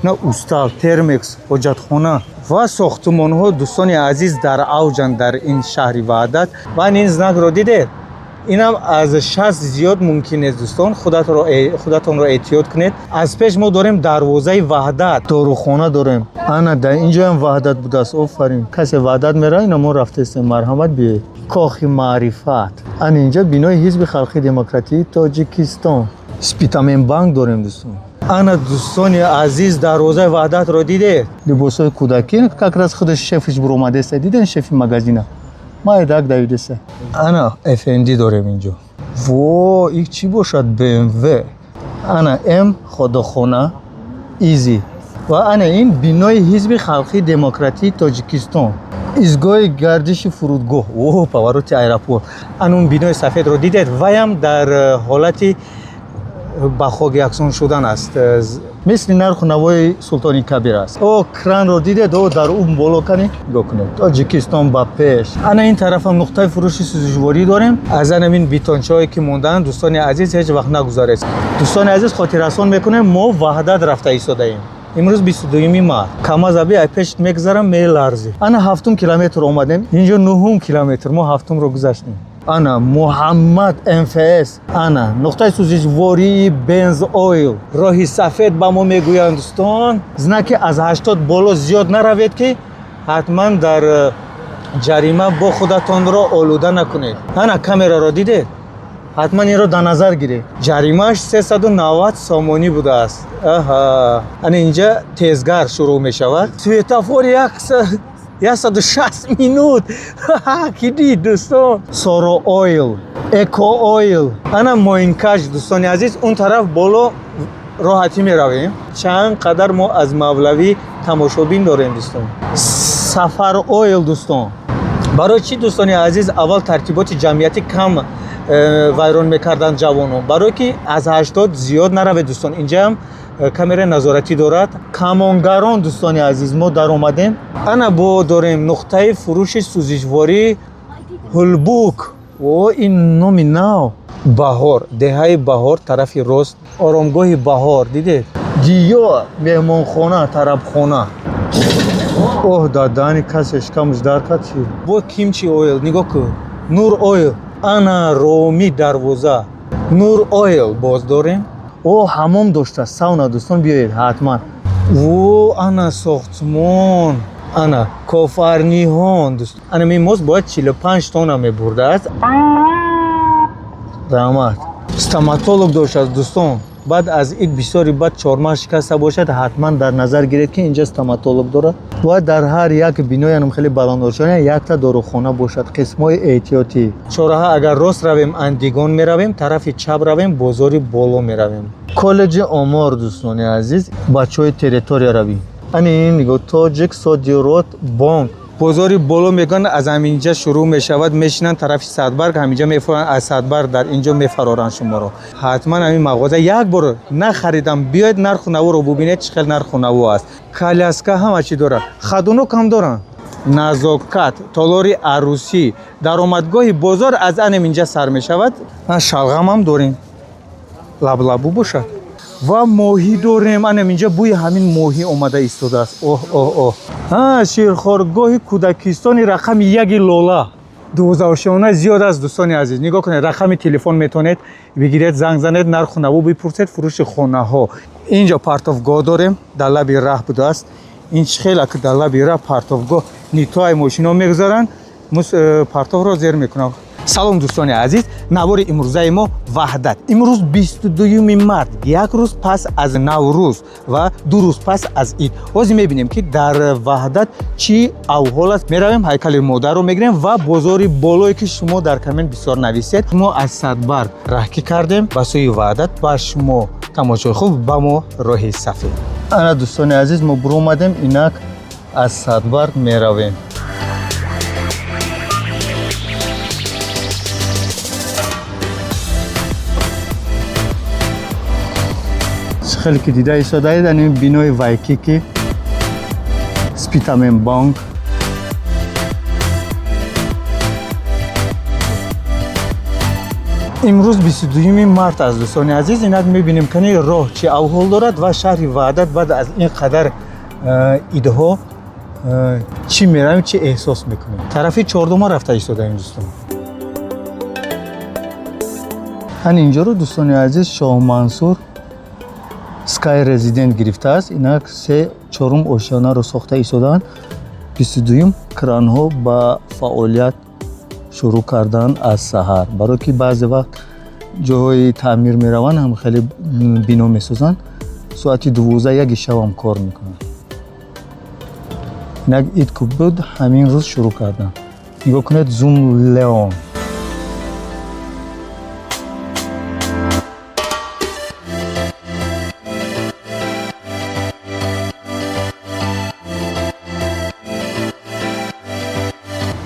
На устал, термекс, ҳоҷатхона ва сохтумонҳо, дӯстони азиз, дар авҷанд дар ин шаҳри Ваҳдат. Ва ин знакро дидед, инам аз 60 зиёд мумкин нест, дӯстон, худатонро эҳтиёт кунед. Аз пеш мо дорем дарвозаи Ваҳдат, дорухона дорем. Ана дар инҷоям Ваҳдат будааст. Офарин, касе Ваҳдат меравад, ина мо рафтаистем, марҳамат, биёед. Кохи маърифат, ана инҷа бинои Ҳизби халқии демократии Тоҷикистон, Спитамен банк дорем, дӯстон. Ана, дӯстони азиз, дарвозаи Ваҳдатро дидед, либосҳои кӯдакӣ, как раз худаш шефиш буромадеста, диден, шефи магазина майдак давидеса. Ана фнд дорем инҷо. Во, ин чӣ бошад? БМВ, ана м ходохона, изи. Ва ана ин бинои Ҳизби халқии демократии Тоҷикистон, изгоҳи гардиши фурудгоҳ, о, повороти аэропорт. Ана он бинои сафедро дидед, ваям дар ҳолати ба хок яксон шудан аст, мисли нарху навои Султони Кабир аст. О, кранро дидед, о, дар ун боло кани нигоҳ кунед. Тоҷикистон ба пеш. Ана ин тарафам нуқтаи фурӯши сӯзишворӣ дорем. Аз анамин битончаҳое ки мондаанд, дӯстони азиз, ҳеҷ вақт нагузаред. Дӯстони азиз, хотиррасон мекунем, мо Ваҳдат рафта истодаем. Имрӯз 22-юми март. Камазаби ай пеш мегузарам, меларзӣ. Ана ҳафтум километр омадем, инҷо нуҳум километр, мо ҳафтумро гузаштем. Ана Муҳаммад МФС, ана нуқтаи сӯзишвории Бенз Ойл, роҳи сафед ба мо мегӯянд, дӯстон. Знаки аз 80 боло зиёд наравед, ки ҳатман дар ҷарима бо худатонро олуда накунед. Ана камераро дидед, ҳатман инро дар назар гиред. Ҷаримааш 390 сомонӣ будааст. Аҳа, ана инҷа тезгар шурӯъ мешавад. Светофор 160 минут ки дид, дӯстон. Соро Ойл, Эко Ойл, ана моинкаш. Дӯстони азиз, он тараф боло роҳатӣ меравем. Чанд қадар мо аз Мавлавӣ тамошобин дорем, дӯстон. Сафар Ойл, дӯстон. Барои чӣ, дӯстони азиз, аввал тартиботи ҷамъиятӣ кам вайрон мекарданд ҷавонон? Барое ки аз 80 зиёд наравед, дӯстон. Инҷаам камераи назоратӣ дорад. Камонгарон, дӯстони азиз, мо даромадем. Ана бо дорем нуқтаи фурӯши сӯзишворӣ Ҳулбук. О, ин номи нав. Баҳор, деҳаи Баҳор, тарафи рост оромгоҳи Баҳор дидед. Диё меҳмонхона, тарабхона. Оҳ, дар даҳани касе шикамаш дар кард чи? Бо Кимчи Ойл, нигоҳ кун, Нур Ойл, ана Роми дарвоза, Нур Ойл боз дорем. О, ҳамом дошта, сауна, дӯстон, биёед ҳатман. О, ана сохтмон, ана Кофарниҳон, дӯст. Ана ми мост бояд 45 тонна мебурдааст. Раҳмат. Стоматолог доштааст, дӯстон. Баъд аз ид бисёри баъд чормағз шикаста бошад, ҳатман дар назар гиред, ки инҷа стоматолог дорад. Бояд дар ҳар як бинои хеле баландошона якта дорухона бошад, қисмҳои эҳтиётӣ. Чораҳа агар рост равем, Андигон меравем, тарафи чап равем, бозори боло меравем. Коллеҷи омор, дӯстони азиз, бачаҳои территория равӣ. Ани ин нигоҳ, Тоҷик Содирот бонк. Бозори боло мегӯянд, аз ҳаминҷа шурӯъ мешавад. Мешинанд тарафи Садбарг, ҳаминҷа мефуранд, аз Садбарг дар инҷо мефароранд шуморо. Ҳатман ҳамин мағоза як бор нахаридам, биёед, нарху наворо бубинед, чӣ хел нарху наво аст. Коляска, ҳама чӣ дорад, хадунок ҳам доранд. Назокат, толори арӯсӣ, даромадгоҳи бозор аз анам инҷа сар мешавад. Шалғамам дорем, лаблабу бошад ва моҳӣ дорем. Анам инҷа бӯи ҳамин моҳӣ омада истодааст. Оҳ, оҳ, оҳ. Ширхоргоҳи кӯдакистони рақами яки Лола. Дувоздаҳошиёна зиёд аст, дӯстони азиз. Нигоҳ кунед, рақами телефон метавонед бигиред, занг занед, нарху наво бипурсед, фурӯши хонаҳо. Инҷо партовгоҳ дорем, дар лаби раҳ будааст. Ин чӣ хела ки дар лаби раҳ партовгоҳ? Нитоай мошино мегузаранд, партовро зер мекунанд. Салом, дӯстони азиз, навори имрӯзаи мо Ваҳдат. Имрӯз 22-юми март, як рӯз пас аз Наврӯз ва 2 рӯз пас аз ид. Ҳозир мебинем, ки дар Ваҳдат чӣ авҳол аст. Меравем, ҳайкали модарро мегирем ва бозори болое, ки шумо дар коммент бисёр нависед. Мо аз Садбарг раҳкӣ кардем ба сӯи Ваҳдат. Ба шумо тамошои хуб, ба мо роҳи сафед. Ана, дӯстони азиз, мо буромадем, инак аз Садбарг меравем. Хеле ки дида истодаед, ин бинои Вайкики, Спитамен банк. Имрӯз 22 март аст, дӯстони азиз. Инак мебинем, кани роҳ чӣ авҳол дорад ва шаҳри Ваҳдат баъд аз ин қадар идҳо чӣ меравем, чӣ эҳсос мекунем. Тарафи Чордома рафта истодаем, дӯстон. Ҳан инҷоро, дӯстони азиз, Шоҳмансур Скай Резидент гирифтааст. Инак се чорум ошёнаро сохта истодаанд. 22-юм кранҳо ба фаъолият шурӯъ карданд аз саҳар, барое ки баъзе вақт ҷойҳои таъмир мераванд, ҳам хеле бино месозанд, соати 12, 1 шабам кор мекунанд. Инак ид ку буд, ҳамин рӯз шурӯъ карданд. Нигоҳ кунед, Зум Леон.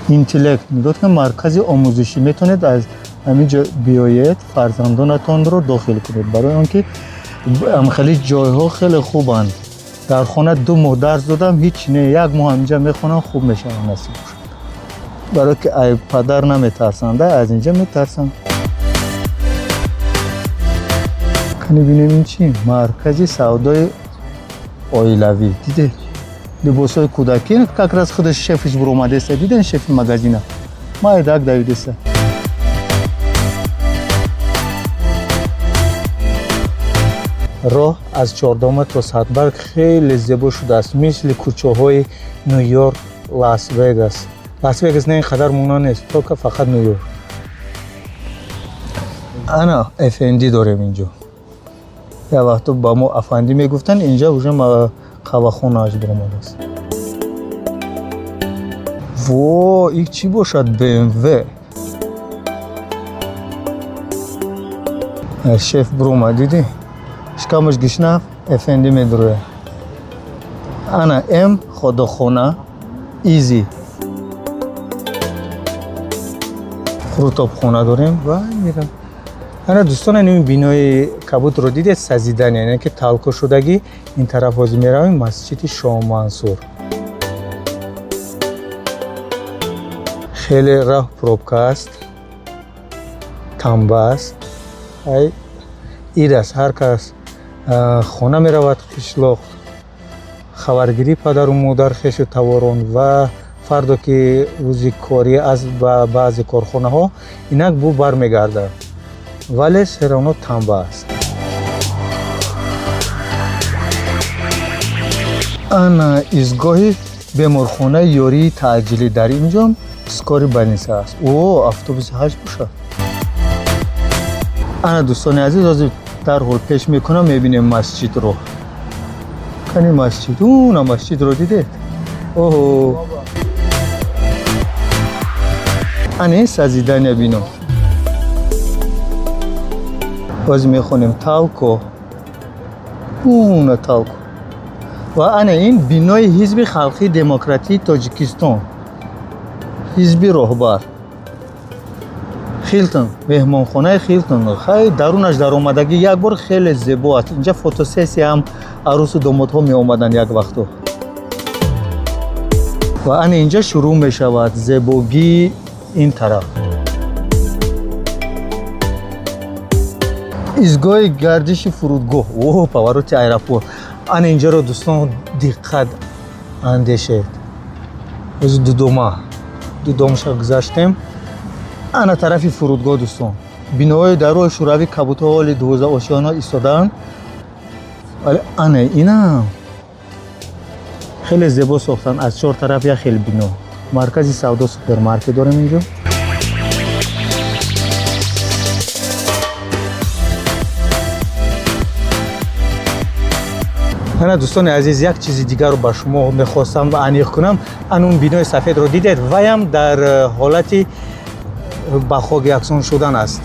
Интеллект, нигоҳ кунед, маркази омӯзишӣ. Метавонед аз ҳамин ҷо биёед, фарзандонатонро дохил кунед, барои он ки хеле ҷойҳо хеле хубанд. Дар хона 2 моҳ дарс додам, ҳеҷ не, як моҳ ҳаминҷа мехонам, хуб мешавам, насиб бошад. Барое ки ай падар наметарсанд, аз инҷа метарсанд. Кани бинем, ин чи маркази савдои оилавӣ. Дидед, либосҳои кӯдакӣ. Как раз худаш шефиш буромадеста. Диден, шефи магазина майдак давидеста. Роҳ аз Чордома то Садбарг хеле зебо шудааст, мисли кӯчаҳои Ню-Йорк, Лас Вегас. Лас Вегас не, ин қадар монанд нест, только фақат Ню-Йорк. Ана Эфенди дорем инҷо. Як вақто ба мо афандӣ мегуфтанд, инҷа уже қаҳвахонааш баромадааст. Во, ин чӣ бошад? БМВ. Шеф буромад, дидӣ, шикамаш гишнафт, эфенди медурояд. Ана м ходохона, изи қурутобхона дорем ва мерам. Ана, дӯстон, ин бинои кабудро дидед, созидание, яъне ки талко шудагӣ. Ин тараф ҳозир меравем, масҷиди Шоҳмансур. Хеле раҳ пробка аст, тамба аст. Ай ид аст, ҳар кас хона меравад, қишлоқ, хабаргирии падару модар, хешу таворон. Ва фардо ки рӯзи корӣ аст ба баъзе корхонаҳо, инак бу бармегардад, вале всё равно тамба аст. Ана изгоҳи беморхонаи ёрии таъҷилӣ. Дар ин ҷо скорый больница аст. О, автобуси ҳаҷ бошад. Ана, дӯстони азиз, ҳозир дарҳол пеш мекунам, мебинем масҷидро. Кани масҷид? Уна масҷидро дидед? Оҳо, ана ин созидания бино. Ҳозир мехонем Талко, уна Талко. Ва ана ин бинои Ҳизби халқии демократии Тоҷикистон, ҳизби роҳбар. Хилтон, меҳмонхонаи Хилтон. Хай, дарунаш даромадагӣ як бор, хеле зебо аст. Инҷа фотосессия ҳам арӯсу домодҳо меомаданд як вақту. Ва ана инҷа шурӯъ мешавад зебогии ин тараф. Изгоҳи гардиши фурудгоҳ, о, повороти аэропорт. Ана инҷаро, дӯстон, диққат андешед. Ози дудома, дудомша гузаштем, ана тарафи фурудгоҳ, дӯстон. Биноҳои дар роҳи Шӯравӣ, кабутҳо ҳоли 12 ошёна истодаанд, вале ана инам хеле зебо сохтанд, аз чор тараф як хел бино. Маркази савдо, супермаркет дорем инҷо. Ана, дӯстони азиз, як чизи дигарро ба шумо мехостам аниқ кунам. Ан он бинои сафедро дидед? Ваям дар ҳолати ба хок яксон шудан аст.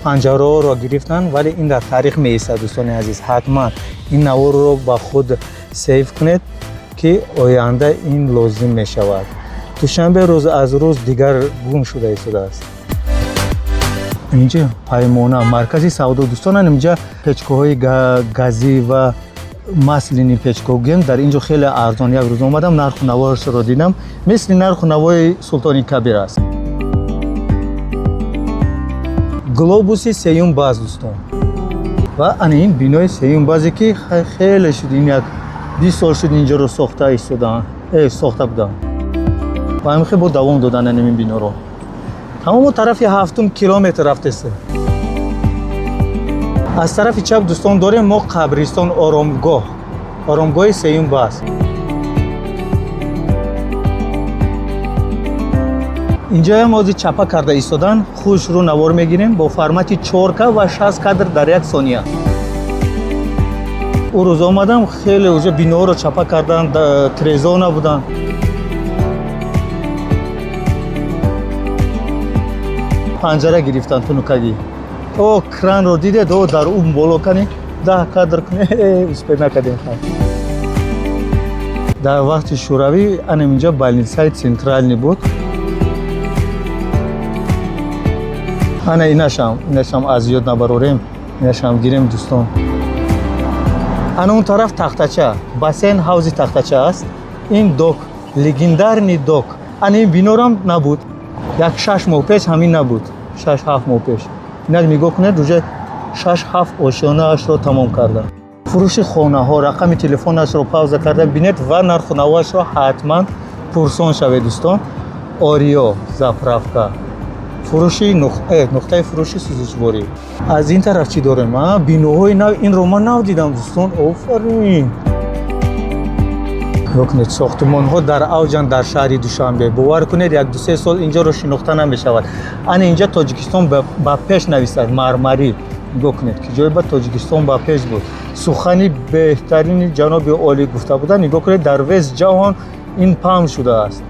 Панҷараҳоро гирифтанд, вале ин дар таърих меистад. Дӯстони азиз, ҳатман ин наворро ба худ save кунед, ки оянда ин лозим мешавад. Душанбе рӯз аз рӯз дигар гум шуда истодааст. Инҷа Паймона, маркази савдо, дӯстонан. Инҷа печкаҳои газӣ ва масляный печка гӯем, дар ин ҷо хеле арзон. Як рӯз омадам, нарху навоашро дидам, мисли нарху навои Султони Кабир аст. Глобуси сеюм баз, дӯстон. Ва ана ин бинои сеюм базе, ки хеле шуд, ин як 20 сол шуд, инҷоро сохта истодаанд, сохта буданд ва ҳамин хел бо давом додан ин биноро. Тамому тарафи ҳафтум километр рафтесте. Аз тарафи чап, дӯстон, дорем мо қабристон, оромгоҳ, оромгоҳи сеюм баз. Инҷоям ҳозир чапа карда истодан. Хушрӯ навор мегирем бо формати 4К ва 60 кадр дар як сония. Ӯ рӯз омадам, хеле уже биноҳоро чапа кардан, трезо набуданд. Панҷара гирифтан тунукагӣ. О, кранро дидед? О, дар ӯ боло кани 10 кадр куне, успеть накардем. Дар вақти шӯравӣ анам инҷа больницаи центральный буд. Ана инашам аз ёд набарорем, инашам гирем, дӯстон. Ана он тараф тахтача, бассейн, ҳавзи тахтача аст. Ин док, легендарный док. Ана ин бинорам набуд як 6 моҳ пеш, ҳамин набуд 6-7 моҳ пеш. Инак нигоҳ кунед, уже 6-7 ошёнаашро тамом карда. Фурӯши хонаҳо, рақами телефонашро пауза карда бинед ва нарху навоашро ҳатман пурсон шавед, дӯстон. Ориё заправка, фурӯши нуқтаи фурӯши сӯзишворӣ. Аз ин тараф чӣ дорем? Биноҳои нав, инро ман нав дидам, дӯстон. Офарин! Нигоҳ кунед, сохтумонҳо дар авҷанд дар шаҳри Душанбе. Бовар кунед, як дусе сол инҷоро шинохта намешавад. Ана инҷа «Тоҷикистон ба пеш» нависад мармарӣ. Нигоҳ кунед, ки ҷое ба «Тоҷикистон ба пеш» буд, сухани беҳтарини ҷаноби олӣ гуфта буданд. Нигоҳ кунед, дар весь ҷаҳон ин паҳн шудааст.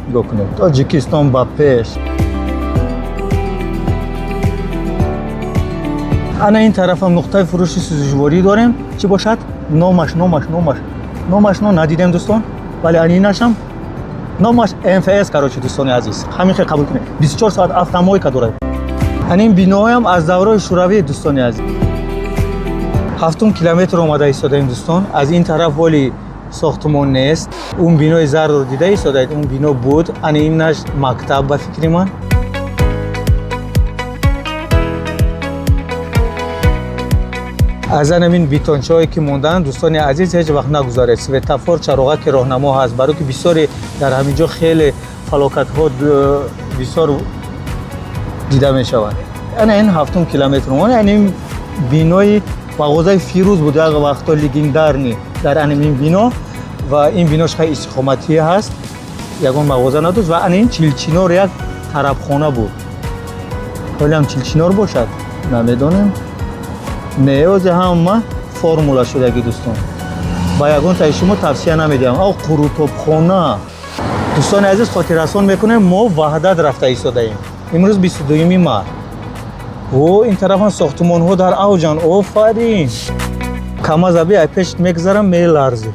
Нигоҳ кунед, «Тоҷикистон ба пеш». Ана ин тарафам нуқтаи фурӯши сӯзишворӣ дорем. Чӣ бошад номаш? Но надидем, дӯстон, вале ани инашам номаш МФС. Короче, дӯстони азиз, ҳамин хел қабул кунед, 24 соат автомойка дорад. Ани ин биноҳоям аз давраи шӯравӣ, дӯстони азиз. Ҳафтум километр омада истодаем, дӯстон. Аз ин тараф воли сохтумон нест. Он бинои зардро дида истодаед, он бино буд. Ани инаш мактаб, ба фикри ман. Аз анамин бетончаҳое ки мондаанд, дӯстони азиз, ҳеҷ вақт нагузаред. Светофор, чароғаки роҳнамо ҳаст, барое ки бисёре дар ҳамин ҷо хеле фалокатҳо бисёр дида мешавад. Ана ин ҳафтум километр, ана ин бинои мағозаи Фирӯз буд як вақто, легендарный дар анамин бино. Ва ин бинош хеле истиқоматӣ ҳаст, ягон мағоза надошт. Ва ана ин Чилчинор як тарабхона буд. Ҳолиам Чилчинор бошад, намедонем. Не, ози ҳама формула шудаги, дӯстон. Ба ягон таи шумо тавсия намедиҳам. Ав қурутобхона. Дӯстони азиз, хотиррасон мекунем, мо Ваҳдат рафта истодаем. Имрӯз 22-юми март. О, ин тарафам сохтумонҳо дар авҷанд. Офарин! Камазаби ай пеш мегузарам, меларзӣ.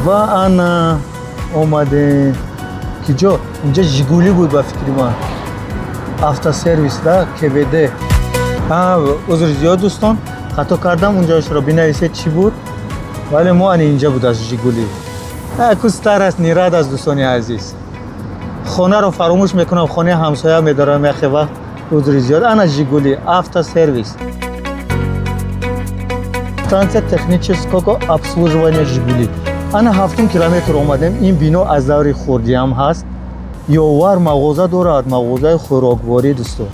Ва ана омадем. Ки ҷо? Инҷа Жигули буд, ба фикри ман. Автосервис да КВД. Узри зиёд, дӯстон, хато кардам. Унҷоашро бинависед, чӣ буд, вале мо ани инҷа буд аз Жигули. Ку старость не радость, дӯстони азиз. Хонаро фаромӯш мекунам, хонаи ҳамсоя медорам яхе вақт. Узри зиёд. Ана Жигули, автосервис, станция технического обслуживания Жигули. Ана ҳафтум километр омадем. Ин бино аз даври хурдиам ҳаст. Ёвар мағоза дорад, мағозаи хӯрокворӣ, дӯстон.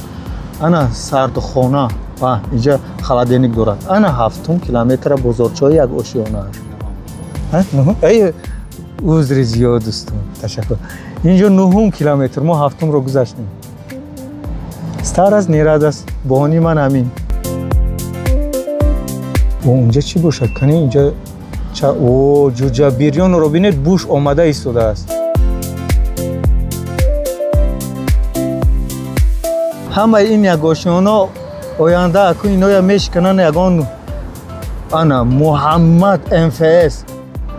Ана сардхона ва инҷа холодильник дорад. Ана ҳафтум километра, бозорчаи як ошёна. Ай, узри зиёд, дӯстон, ташаккур. Инҷо нуҳум километр, мо ҳафтумро гузаштем. Старость не радость, баҳони ман ҳамин. О, унҷа чӣ бошад? Кани инҷа. О, ҷуҷа бирёнро бинед, буш омада истодааст. Ҳамаи ин ягошиёно оянда аку иноя мешикананд ягон. Ана Муҳаммад МФС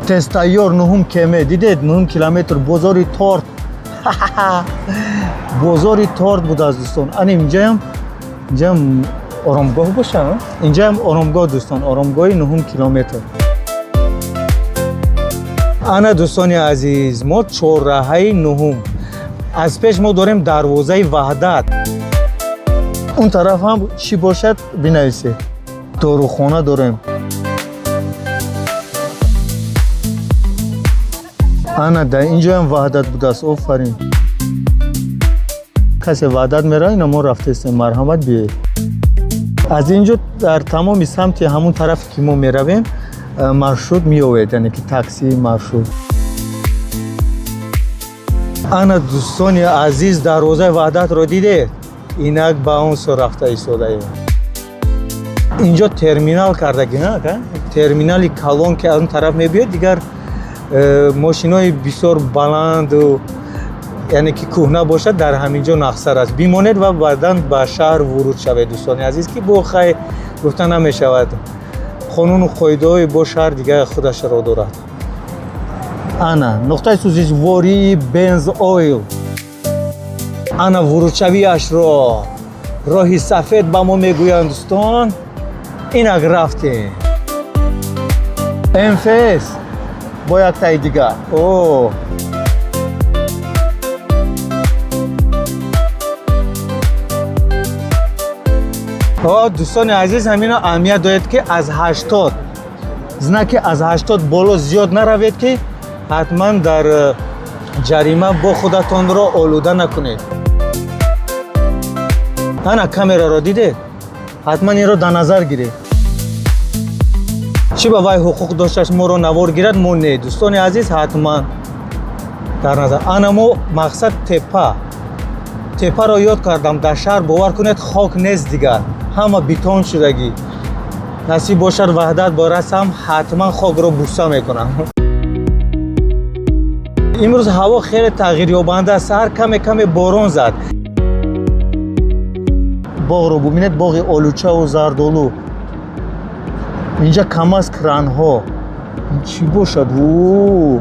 тезтайёр, нуҳум км дидед, нуҳум километр, бозори торт. Бозори торт будааст, дӯстон. Ана инҷаям, инҷаам оромгоҳ боша, инҷаам оромгоҳ, дӯстон, оромгоҳи нуҳум километр. Ана, дӯстони азиз, мо чорраҳаи нуҳум, аз пеш мо дорем дарвозаи Ваҳдат. Он тараф ҳам чӣ бошад, бинависед. Дорухона дорем. Ана, дар инҷоям Ваҳдат будааст. Офарин, касе Ваҳдат меравад, ина мо рафтаистем, марҳамат, биёед. Аз ин ҷо дар тамоми самти ҳамун тарафе ки мо меравем, маршрут меовед, яъне ки такси, маршрут. Ана, дӯстони азиз, дарвозаи Ваҳдатро дидед? Инак ба он сӯ рафта истодаем. Инҷо терминал кардаги на ака? Терминали калон, ки аз он тараф мебиёд, дигар мошинои бисёр баланду, яъне ки кӯҳна бошад, дар ҳамин ҷо нақсар аст, бимонед ва баъдан ба шаҳр вуруд шавед. Дӯстони азиз, ки бо хай гуфта намешавад, қонуну қоидаҳои бо шаҳр дигар худашро дорад. Ана нуқтаи сӯзишвории Бенз Ойл. Ана вурудшавиашро роҳи сафед ба мо мегӯянд, дӯстон. Инак рафтем. МФС бо яктаи дигар. О, о, дӯстони азиз, ҳамино аҳамият доред, ки аз 80, знаки аз 80 боло зиёд наравед, ки ҳатман дар ҷарима бо худатонро олуда накунед. Ана камераро дидед? Ҳатман инро дар назар гиред. Чӣ ба вай ҳуқуқ дошташ моро навор гирад, мо не? Дӯстони азиз, ҳатман дар назар. Ана мо мақсад тепа. Тепаро ёд кардам. Дар шаҳр, бовар кунед, хок нест дигар, ҳама бетон шудагӣ. Насиб бошад, Ваҳдат борасам, ҳатман хокро буса мекунам. Имрӯз ҳаво хеле тағйирёбанда аст. Саҳар каме каме борон зад. Боғро бубинед, боғи олучаву зардолу. Инҷа камаз, кранҳо. Ин чӣ бошад? У,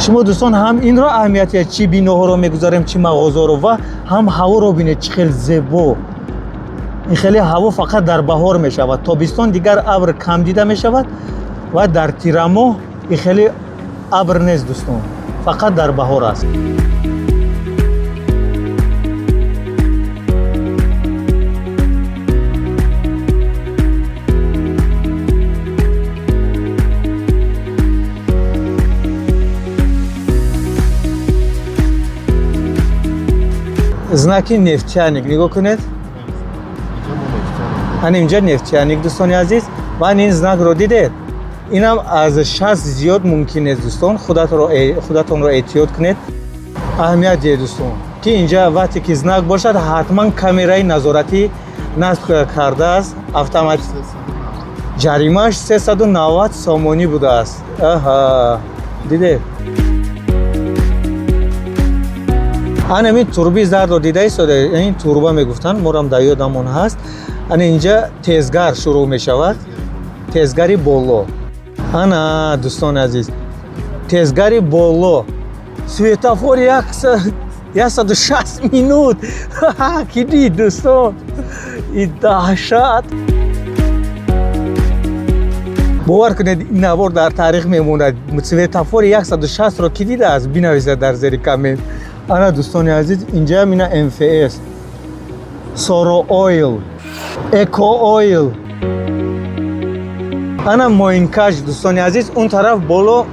шумо, дӯстон, ҳам инро аҳамият диҳед, чӣ биноҳоро мегузарем, чӣ мағозаро, ва ҳам ҳаворо бинед, чӣ хел зебо. Ин хеле ҳаво фақат дар баҳор мешавад. Тобистон дигар абр кам дида мешавад ва дар тирамоҳ ин хеле абр нест, дӯстон, фақат дар баҳор аст. Знаки Нефтяник, нигоҳ кунед. Ана инҷа Нефтяник, дӯстони азиз. Ва ин знакро дидед? Инам аз 60 зиёд мумкин нест, дӯстон. Худатонро эҳтиёт кунед, аҳамият диҳед, дӯстон, ки инҷа вақте ки знак бошад, ҳатман камераи назоратӣ насб кардааст, автомат. Ҷаримааш 390 сомонӣ будааст. Аҳа, дидед? Ана ин турби зардро дида истода? Ин турба мегуфтанд, морам дар ёдамон ҳаст. Ана инҷа тезгар шурӯъ мешавад, тезгари боло. Ана, дӯстони азиз, тезгари боло, светофор 160 минут. Ки дид, дӯстон, и даҳшат! Бовар кунед, ин навор дар таърих мемонад. Светофори 160-ро ки дидааст, бинависад дар зери коммент. Ана, дӯстони азиз, инҷаам ина МФС, Соро Ойл, Эко Ойл, ана моинкаш. Дӯстони азиз, он тараф боло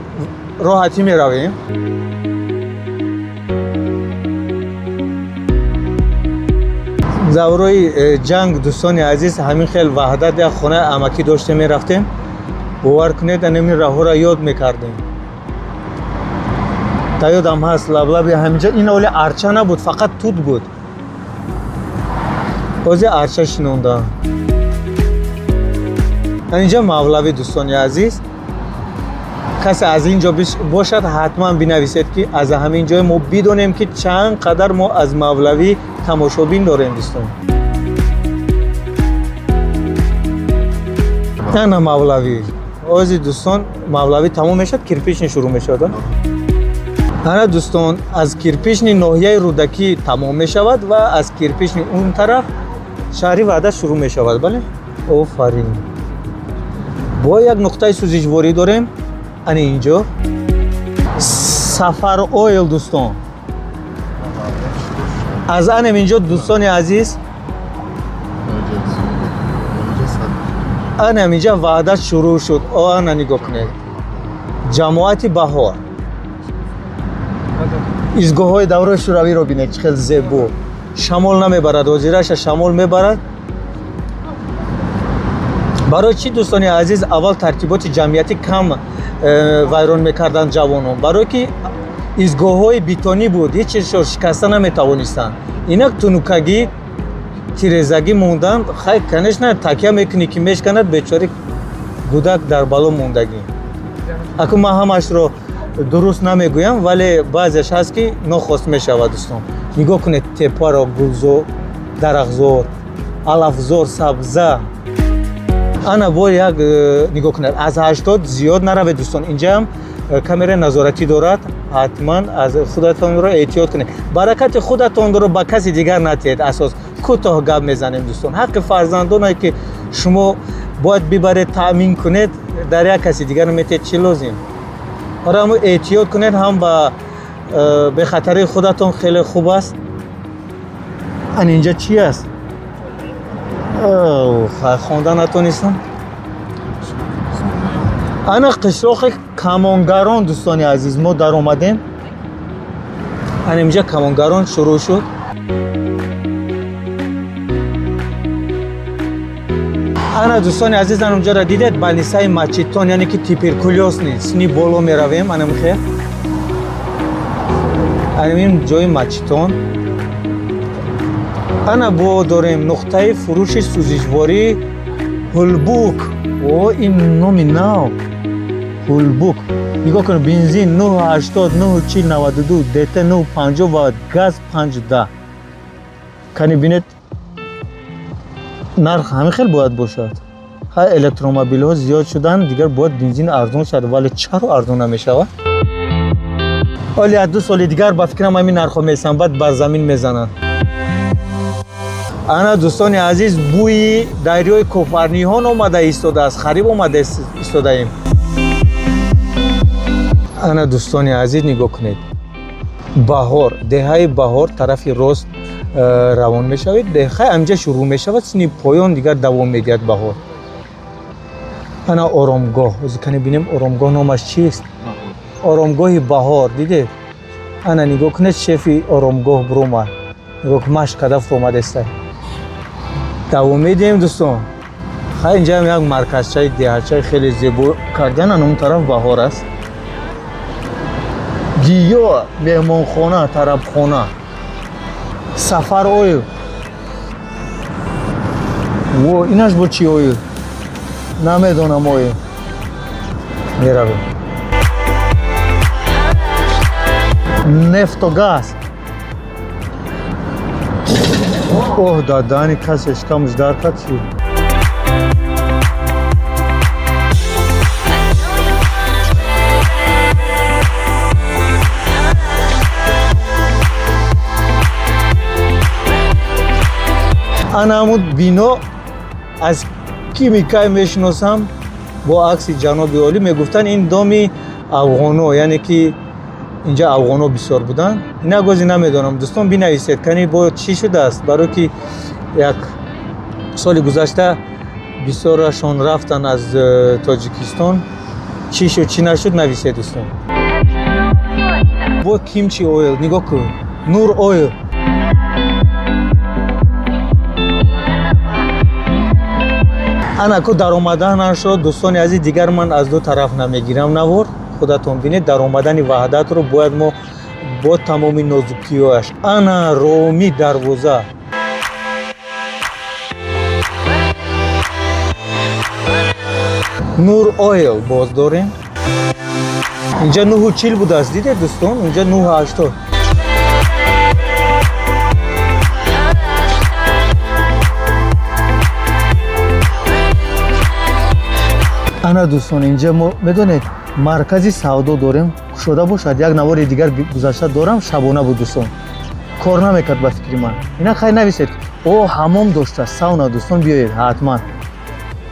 роҳатӣ меравем. Заврои ҷанг, дӯстони азиз, ҳамин хел Ваҳдат як хонаи амакӣ доштем, мерафтем. Бовар кунед, анамин раҳҳоро ёд мекардем. Дар ёдам ҳаст, лаблаби ҳаминҷа ин оли арча набуд, фақат тут буд. Ҳозир арча шинондаам. Инҷа Мавлавӣ. Дӯстони азиз, касе аз ин ҷо бошад, ҳатман бинависед, ки аз ҳамин ҷой мо бидонем, ки чанд қадар мо аз Мавлавӣ тамошобин дорем, дӯстон. Ана Мавлавӣ. Ҳозир, дӯстон, Мавлавӣ тамом мешавад, Кирпичный шурӯъ мешавад. Ана, дӯстон, аз Кирпичный ноҳияи Рӯдакӣ тамом мешавад ва аз Кирпичный он тараф шаҳри Ваҳдат шурӯъ мешавад. Бале, офарин. Бо як нуқтаи сӯзишворӣ дорем ани инҷо, Сафар Ойл. Дӯстон, аз анем инҷо, дӯстони азиз, анам инҷа Ваҳдат шурӯъ шуд. О, ана нигоҳ кунед, ҷамоати Баҳор, изгоҳҳои давраи шӯравиро бинед, чӣ хел зебо. Шамол намебарад, ҳозираша шамол мебарад. Барои чӣ, дӯстони азиз, аввал тартиботи ҷамъиятӣ кам вайрон мекарданд ҷавонон? Барое ки изгоҳҳои бетонӣ буд, ҳеҷ чизшо шикаста наметавонистанд. Инак тунукагӣ, тирезагӣ мондан. Хай, конечно, такя мекунӣ ки мешканад, бечори гудак дар бало мондагӣ. Акун ман ҳамашро дуруст намегӯям, вале баъзеаш ҳаст, ки нохост мешавад. Дӯстон, нигоҳ кунед тепаро: гулзор, дарахтзор, алафзор, сабза. Ана бо як нигоҳ кунед, аз 80 зиёд наравед, дӯстон. Инҷаам камераи назоратӣ дорад. Ҳатман аз худатонро эҳтиёт кунед, баракати худатонро ба каси дигар натиҳед. Асос кӯтоҳ гап мезанем, дӯстон. Ҳаққи фарзандоне, ки шумо бояд бибаред, таъмин кунед, дар як каси дигар метиҳед, чӣ лозим? Орамо эҳтиёт кунед, ҳам ба бехатарии худатон хеле хуб аст. Ан инҷа чӣ аст? Хонда натонистам. Ана қишлоқи Камонгарон, дӯстони азиз, мо даромадем. Ана инҷа Камонгарон шурӯъ шуд. Ана, дӯстони азиз, ана унҷаро дидед, больницаи Мачитон, яъне ки туберкулёзный. Сини боло меравем, ана михе, анамин ҷои Мачитон. Ана бо дорем нуқтаи фурӯши сӯзишворӣ Ҳулбук. О, ин номи нав, Ҳулбук. Нигоҳ кунед: бензин 9,80, 9,40, 92, ДТ 9,50 ва газ 5,10. Кани бинед, нарх ҳамин хел бояд бошад. Ҳай, электромобилҳо зиёд шуданд, дигар бояд бензин арзон шавад, вале чаро арзон намешавад? Оли аз 2 соли дигар, ба фикрам, ҳамин нархҳо месанд, баъд бар замин мезананд. Ана, дӯстони азиз, бӯи дарёи Кофарниҳон омада истодааст. Хариб омада истодаем. Ана, дӯстони азиз, нигоҳ кунед, Баҳор, деҳаи Баҳор. Тарафи рост равон мешавед, деҳаи амҷа шурӯъ мешавад, сини поён дигар давом медиҳад Баҳор. Ана оромгоҳ. Ҳозир кане бинем, оромгоҳ номаш чист? Оромгоҳи Баҳор, дидед? Ана нигоҳ кунед, шефи оромгоҳ буромад. Нигоҳ кун, машқ карда фуромадаста. Давом медиҳем, дӯстон. Хай, инҷаам як марказчаи деҳачаи хеле зебо кардан. Ана он тараф Баҳор аст. Гиё, меҳмонхона, тарабхона, Сафар Ойл. Во, инаш бо чи ойл, намедонам. Ойл меравем. Нефтогаз. Оҳ, дадани касе шикамаш дар кард, чи? Ана ҳамун бино, аз кимикай мешиносам, бо акси ҷаноби олӣ. Мегуфтанд, ин доми афғоно, яъне ки инҷа афғоно бисёр буданд. Ина гози намедонам, дӯстон, бинависед, кани бо чӣ шудааст, барое ки як соли гузашта бисёрашон рафтанд аз Тоҷикистон. Чӣ шуд, чӣ нашуд, нависед, дӯстон. Бо Кимчи Ойл, нигоҳ кун, Нур Ойл. Ана ку даромаданашро, дӯстони азиз, дигар ман аз ду тараф намегирам навор, худатон бинед даромадани Ваҳдатро. Бояд мо бо тамоми нозукиҳояш. Ана Роми дарвоза. Нур Ойл боз дорем. Инҷа 9,40 будааст, дидед, дӯстон, инҷа 9,80. Ана, дӯстон, инҷа мо медонед. Маркази савдо дорем, кушода бошад. Як навори дигар гузашта дорам, шабона буд, дӯстон, кор намекард ба фикри ман. Ина хай нависед. О, ҳамом дошта, сауна. Дӯстон, биёед ҳатман.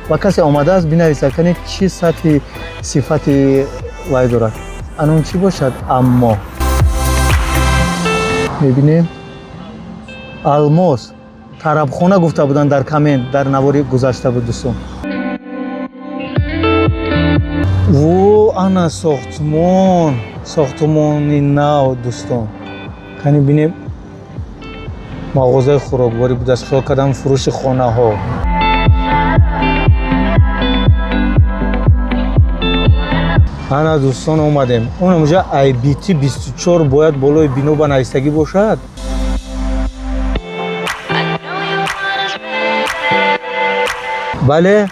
Ва касе омадааст, бинависад, кани чӣ сатҳи сифати вай дорад. Анун чӣ бошад? Аммо мебинем, Алмос тарабхона гуфта буданд дар коммент, дар навори гузашта буд, дӯстон. Во, ана сохтмон, сохтмони нав, дӯстон. Кани бинем, мағозаи хӯрокворӣ будааст, хиёл кардам фурӯши хонаҳо. Ана, дӯстон, омадем. Онамуҷа IBT 24 бояд болои бино ба навистагӣ бошад. Бале,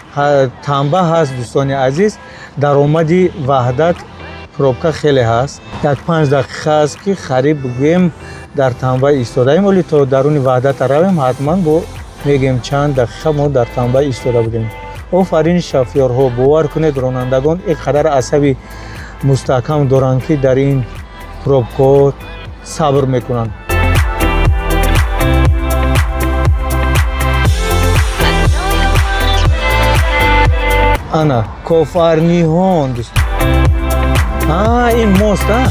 Тамба ҳаст, дӯстони азиз. Даромади Ваҳдат пробка хеле ҳаст. Як 5 дақиқа аст, ки хариб бигӯем дар Тамба истодаем. Оли то даруни Ваҳдата равем, ҳатман бо мегӯем чанд дақиқа мо дар Тамба истода будем. Офарин шофёрҳо, бовар кунед, ронандагон ин қадар асаби мустаҳкам доранд, ки дар ин пробкаҳо сабр мекунанд. Ана Кофарниҳон, дӯст. А, ин мост, а,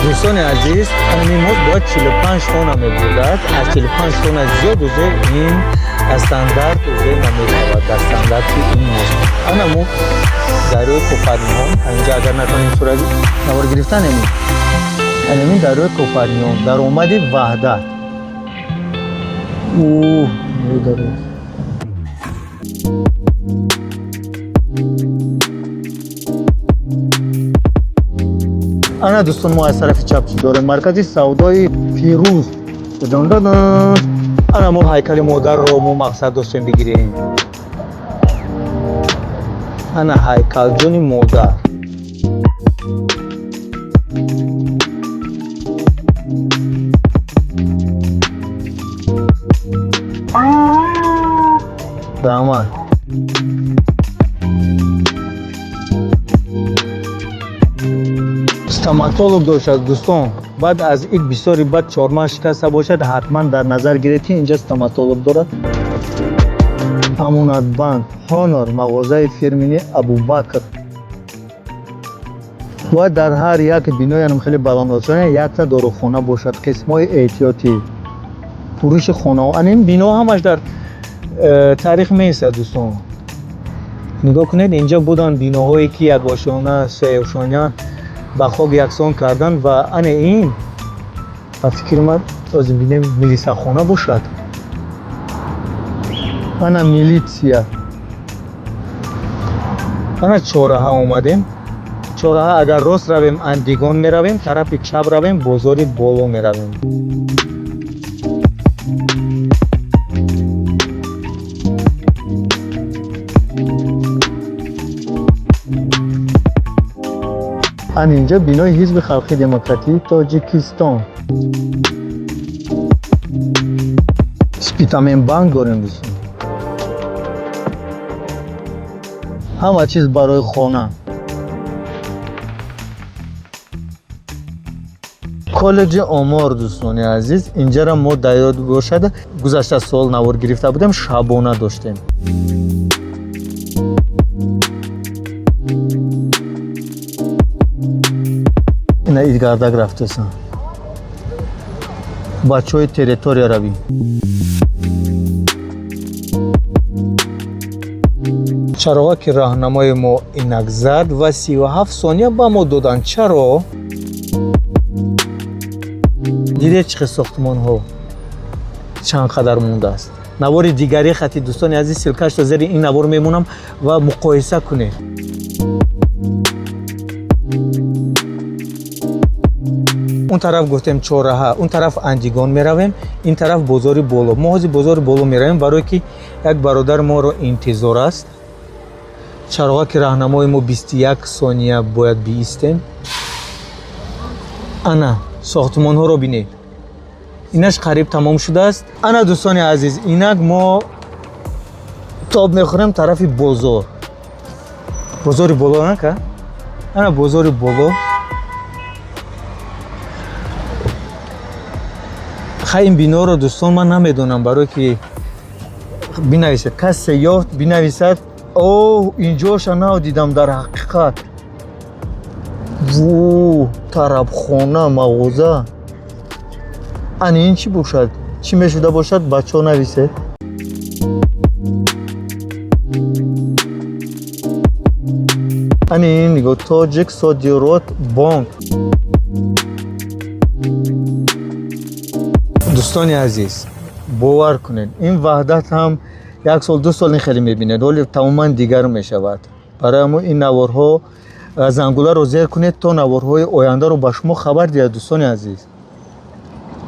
дӯстони азиз, ин мост бояд 45 тонна мебурдад. Аз 45 тонна зиёд уже ин стандарт уже намешавад дар стандарти ин мост. Ана мо дарёи Кофарниҳон инҷа, агар натонем сурат навор гирифтан, анамин дарёи Кофарниҳон, даромади Ваҳдат. Уҳ. Ана, дӯстон, мо аз тарафи чап чӣ дорем? Маркази савдои Фирӯз. Ана мо ҳайкали модарро мо мақсад доштем бигирем. Ана ҳайкалҷони модар. Раҳмат. Стоматолог доштад, дӯстон. Баъд аз ид бисёри баъд чормағз шикаста бошад, ҳатман дар назар гиред, ки инҷа стоматолог дорад. Амонатбанк, Ҳонор, мағозаи фирмини Абубакр. Бояд дар ҳар як бинои хеле баландошона якта дорухона бошад, қисмҳои эҳтиётӣ, фурӯши хонаҳо. Ана ин бино ҳамаш дар таърих меистад, дӯстон. Нигоҳ кунед, инҷа буданд биноҳое, ки якошона, сеошона ба хок яксон карданд. Ва ана ин, ба фикри ман, ҳозир бинем, милисахона бошад. Ана милитсия. Ана чораҳа омадем. Чораҳа агар рост равем, Андигон меравем, тарафи чап равем, бозори боло меравем. Ан инҷа бинои Ҳизби Халқи Демократии Тоҷикистон, Спитамен банк дорем, дӯстон. Ҳама чиз барои хона. Коллеҷи омор, дӯстони азиз. Инҷара мо дар ёд бошад, гузашта сол навор гирифта будем, шабона доштем. Ина идгардак рафтесан, бачаҳои территория равӣ. Чароға ки роҳнамои мо инак зад ва 37 сония ба мо доданд. Чаро? Дидед, чӣ хел сохтмонҳо чанд қадар мондааст. Навори дигари хати, дӯстони азиз, ссылкашро зери ин навор мемонам ва муқоиса кунед. Он тараф гуфтем чораҳа, он тараф Андигон меравем, ин тараф бозори боло. Мо ҳозир бозори боло меравем, барое ки як бародар моро интизор аст. Чароға ки раҳнамои мо 21 сония бояд биистем. Ана сохтмонҳоро бинед, инаш қариб тамом шудааст. Ана, дӯстони азиз, инак мо тоб мехӯрем тарафи бозор, бозори боло нака. Ана бозори боло. Хай, ин биноро, дӯстон, ман намедонам, барое ки бинависед, касе ёфт, бинависад. О, инҷоша нав дидам дар ҳақиқат. Ву, тарабхона, мағоза. Ани ин чӣ бошад, чӣ мешуда бошад, бачаҳо, нависед. Ани ин нигоҳ, Тоҷик Содирот бонк. Дӯстони азиз, бовар кунед, ин Ваҳдат ҳам як сол, 2 сол ин хеле мебинед, ҳоли тамоман дигар мешавад. Барои ҳамо ин наворҳо, зангуларо зер кунед, то наворҳои ояндаро ба шумо хабар диҳад. Дӯстони азиз,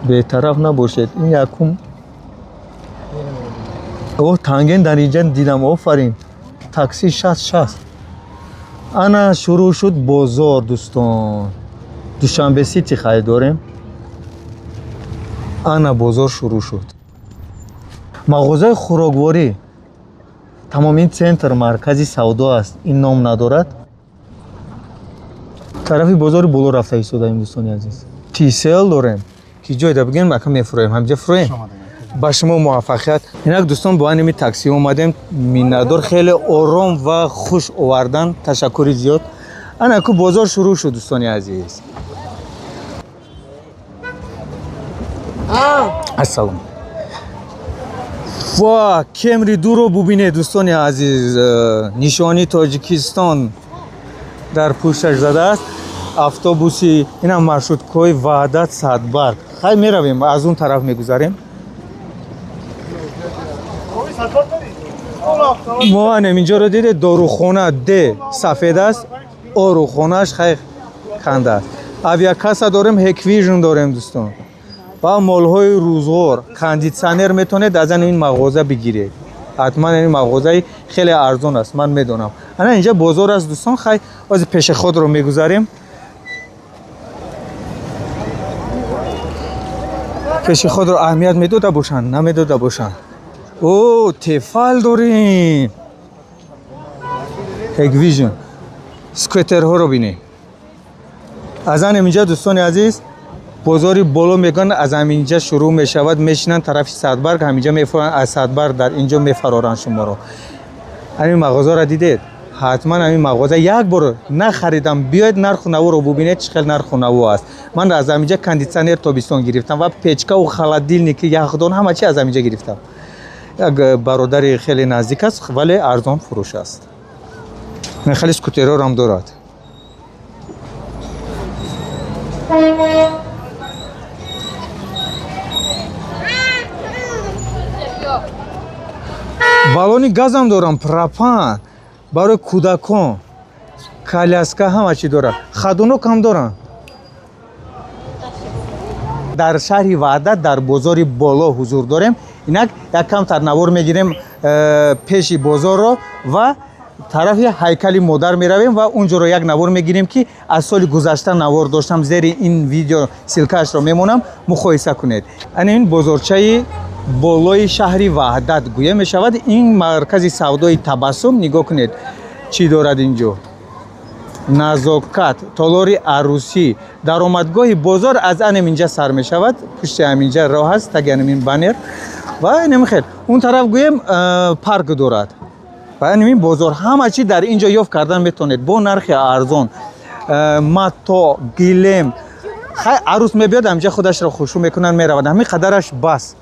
бетараф набошед. Ин якум, о, танген дар инҷа дидам. Офарин, такси 60 60. Ана шурӯъ шуд бозор, дӯстон. Душанбе Сити харид дорем. Ана бозор шурӯъ шуд. Мағозаи хӯрокворӣ. Тамом, ин центр, маркази савдо аст, ин ном надорад. Тарафи бозори боло рафта истодаем, дӯстони азиз. Тисел дорем, ки ҷойда бигем, ака, мефурӯем, ҳамҷа фурӯем. Ба шумо муваффақият. Инак, дӯстон, бо аними такси омадем. Миннатдор, хеле ором ва хуш овардан, ташаккури зиёд. Ана ку бозор шурӯъ шуд, дӯстони азиз. Ассалом. Ва Кемри дуро бубинед, дӯстони азиз. Нишони Тоҷикистон дар пушташ задааст. Автобуси инам, маршруткаҳои Ваҳдат, Садбарг. Хай, меравем, аз он тараф мегузарем. Мо анем инҷоро дидед, дорухона. Д сафед аст, орухонаш хай канда аст. Авиакасса дорем, Ҳеквижн дорем, дӯстон, ва молҳои рӯзғор, кондитсионер метавонед аз ин мағоза бигиред ҳатман. Ин мағозаи хеле арзон аст, ман медонам. Ана инҷа бозор аст, дӯстон. Хай, ҳозир пешеходро мегузарем. Пешеходро аҳамият медода бошанд, намедода бошанд. О, Тефал дорем, Ҳеквижн, скутерҳоро бинед. Аз анем инҷа, дӯстони азиз, бозори боло мегӯянд, аз ҳаминҷа шурӯъ мешавад. Мешинанд тарафи Садбарг, ҳаминҷа мефуранд, аз Садбарг дар инҷо мефароранд шуморо. Ҳамин мағозаро дидед? Ҳатман ҳамин мағоза як бор нахаридам, биёед, нарху наворо бубинед, чӣ хел нарху наво аст. Ман аз ҳаминҷа кондитсионер тобистон гирифтам ва печкаву холодильники, яхдон, ҳама чи аз ҳаминҷа гирифтам. Як бародари хеле наздик аст, вале арзон фурӯш аст. Хеле скутерҳоро дорад. Баллони газам дорам, пропан барои кӯдакон, коляска, ҳама чӣ дорад. Ходунок ҳам доранд. Дар шаҳри Ваҳдат, дар бозори боло ҳузур дорем. Инак як камтар навор мегирем пеши бозорро ва тарафи ҳайкали модар меравем ва унҷоро як навор мегирем, ки аз соли гузашта навор доштам. Зери ин видео ссылкаашро мемонам, муқоиса кунед. Ана ин бозорчаи болои шаҳри Ваҳдат гӯя мешавад. Ин маркази савдои Табассум. Нигоҳ кунед, чӣ дорад инҷо: Назокат, толори арӯсӣ. Даромадгоҳи бозор аз анем инҷа сар мешавад. Пушти ҳаминҷа роҳ аст, таги анамин баннер ва инам хел. Он тараф гӯем, парк дорад ва анамин бозор, ҳама чи дар ин ҷо ёфт кардан метавонед бо нархи арзон. Мато, гилем. Хай, арӯс мебиёд, ҳаминҷа худашро хушрӯ мекунанд, меравад. Ҳамин қадараш бас,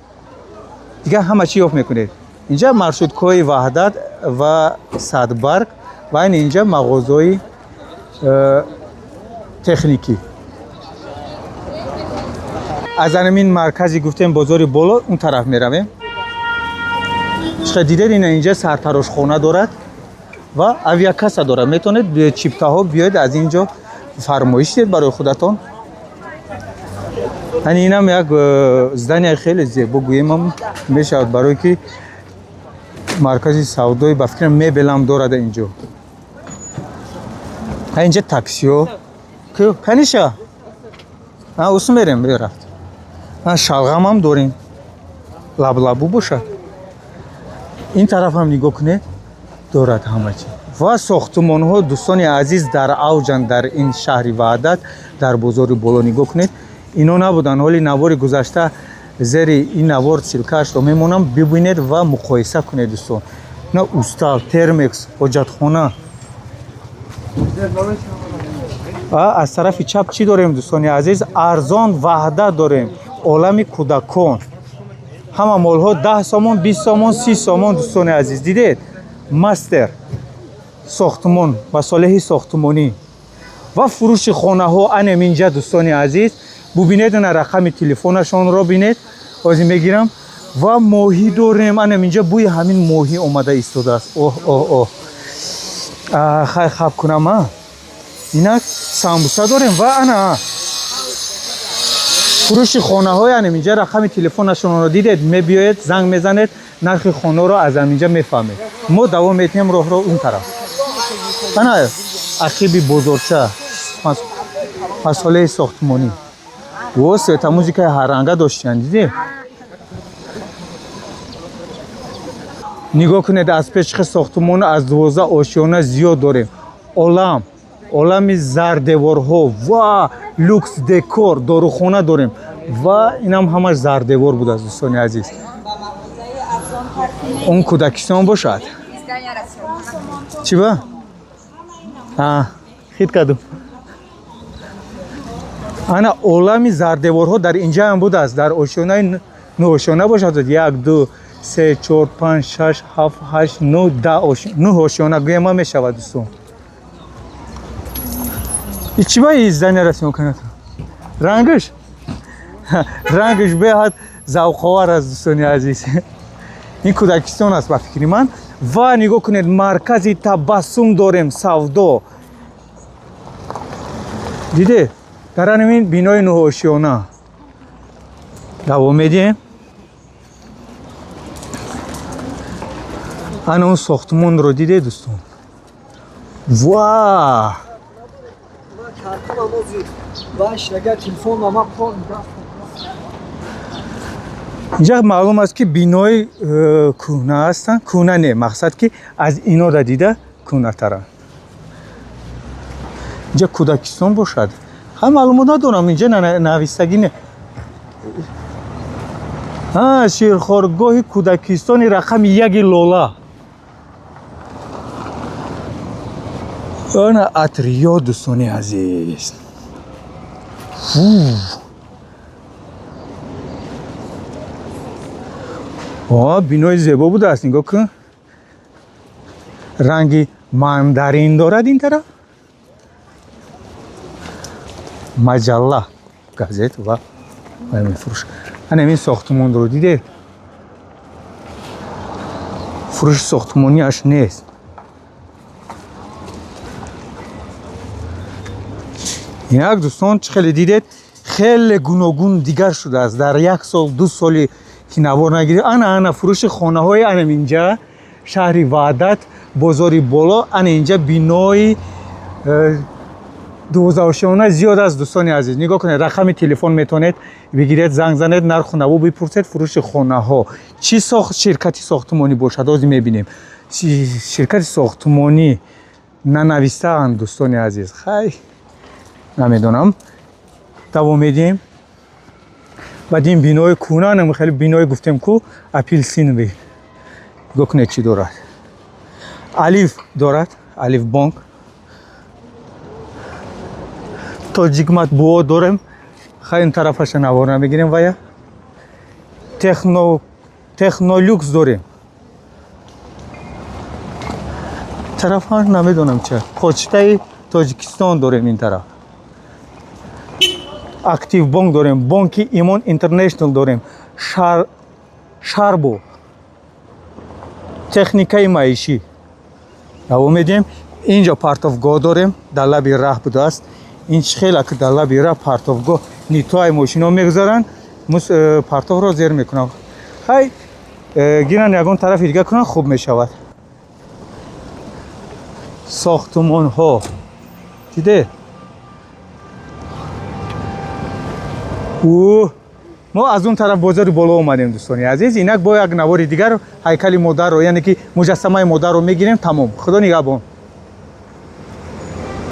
дигар ҳама чи ёфт мекунед инҷа. Маршруткаҳои Ваҳдат ва Садбарг ва ин инҷа мағозаи техникӣ. Аз анамин маркази гуфтем, бозори боло, он тараф меравем. Чиқа дидед, ина инҷа сартарошхона дорад ва авиакасса дорад. Метавонед чиптаҳо биёед, аз ин ҷо фармоиш диҳед барои худатон. Ани инам як здания хеле зебо гӯемам мешавад, барое ки маркази савдои, ба фикрам, мебелам дорад инҷо. Инҷа таксиҳо каниша усу мерем, рафт. Шалғамам дорем, лаблабу бошад. Ин тараф ҳам нигоҳ кунед, дорад ҳама чи. Ва сохтумонҳо, дӯстони азиз, дар авҷанд дар ин шаҳри Ваҳдат, дар бозори боло. Нигоҳ кунед, ино набуданд. Ҳоли навори гузашта зери ин навор ссылка ашро мемонам, бибинед ва муқоиса кунед, дӯстон. На устал термекс, ҳоҷатхона. Аз тарафи чап чӣ дорем, дӯстони азиз? Арзон Ваҳдат дорем, олами кӯдакон, ҳама молҳо 10 сомон, 20 сомон, 30 сомон. Дӯстони азиз, дидед, мастер сохтумон, масолеҳи сохтумонӣ ва фурӯши хонаҳо анем инҷа. Дӯстони азиз, бубинед, ана рақами телефонашонро бинед, ҳозир мегирам. Ва моҳӣ дорем анем инҷа, бӯи ҳамин моҳӣ омада истодааст. Оҳ, оҳ, оҳ, хай, хаб кунам. А инак самбуса дорем ва ана фурӯши хонаҳои анем инҷа. Рақами телефонашонро дидед, мебиёед, занг мезанед, нархи хонаро аз ҳаминҷа мефаҳмед. Мо давом метиҳем роҳро он тараф. Ана ақиби бозорча масолеҳи сохтмонӣ. Во, светомузыкаи ҳарранга доштиян, дидед? Нигоҳ кунед, аз пешхи сохтмон аз 12 ошёна зиёд дорем. Олам, олами зардеворҳо ва люкс декор, дорухона дорем ва инам ҳамаш зардевор будааст, дӯстони азиз. Он кӯдакистон бошад. Чӣ ба хит кардум? Ана олами зардеворҳо дар инҷаам будааст, дар ошёнаи нӯ ошёна бошад. Як, ду, се, чор, панҷ, шаш, ҳафт, ҳашт, нӯ, 10, нӯҳ ошёна гӯяма мешавад, дӯстон. И чӣ ба издания расм кунад? Рангаш беҳад завқовар аст, дӯстони азиз. Ин кӯдакистон аст ба фикри ман. Ва нигоҳ кунед, маркази Табассум дорем, савдо. Диде, дар ҳамин бинои нӯҳошёна. Давом медиҳем. Ана он сохтмонро диде, дӯстон? Ва инҷа маълум аст, ки бинои кӯҳна ҳастанд. Кӯҳна не, мақсад ки аз инода дида кӯҳнатаранд. Инҷа кӯдакистон бошад, ҳа, маълумот надорам, инҷа навистагӣ не. Ширхоргоҳи кӯдакистони рақами яки Лола. Ана атриё, дӯстони азиз. Бинои зебо будааст, нигоҳ кун, ранги мандарин дорад. Ин тараф маҷалла, газет ва мефурӯш. Ана ин сохтмонро дидед? Фурӯши сохтмониаш нест. Инак, дӯстон, чӣ хеле дидед, хеле гуногун дигар шудааст дар як сол, ду соли ки навор нагирифт. Ана, ана фурӯши хонаҳои анам инҷа, шаҳри Ваҳдат, бозори боло. Ана инҷа бинои 12 ошёна зиёд аст, дӯстони азиз. Нигоҳ кунед, рақами телефон метавонед бигиред, занг занед, нарху наво бипурсед. Фурӯши хонаҳо чӣ сохт, ширкати сохтмонӣ бошад, ҳозир мебинем. Ширкати сохтмонӣ нанавистаанд, дӯстони азиз. Хай, намедонам. Давом медиҳем. Баъд ин бинои кӯҳна, хеле бинои гуфтем ку, апелсиновый. Нигоҳ кунед, чӣ дорад. Алиф дорад, Алиф бонк, Тоҷик матбуот дорем. Хай, ин тарафаша навор намегирем. Вая Технолюкс дорем. Тарафа намедонам ча. Почтаи Тоҷикистон дорем ин тараф, Актив бонк дорем, бонки Имон Интернешнл дорем, Шарбо, техникаи маишӣ. Давом медиҳем. Инҷо партовгоҳ дорем, дар лаби раҳ будааст. Ин чӣ хела ки дар лаби раҳ партовгоҳ? Нитоай мошино мегузаранд, партовро зер мекунанд. Хай, гиранд, ягон тарафи дига кунанд, хуб мешавад. Сохтумонҳо диде. Мо аз он тараф бозори боло омадем, дӯстони азиз. Инак бо як навори дигар ҳайкали модарро, яъне ки муҷассамаи модарро мегирем. Тамом, худо нигаҳбон.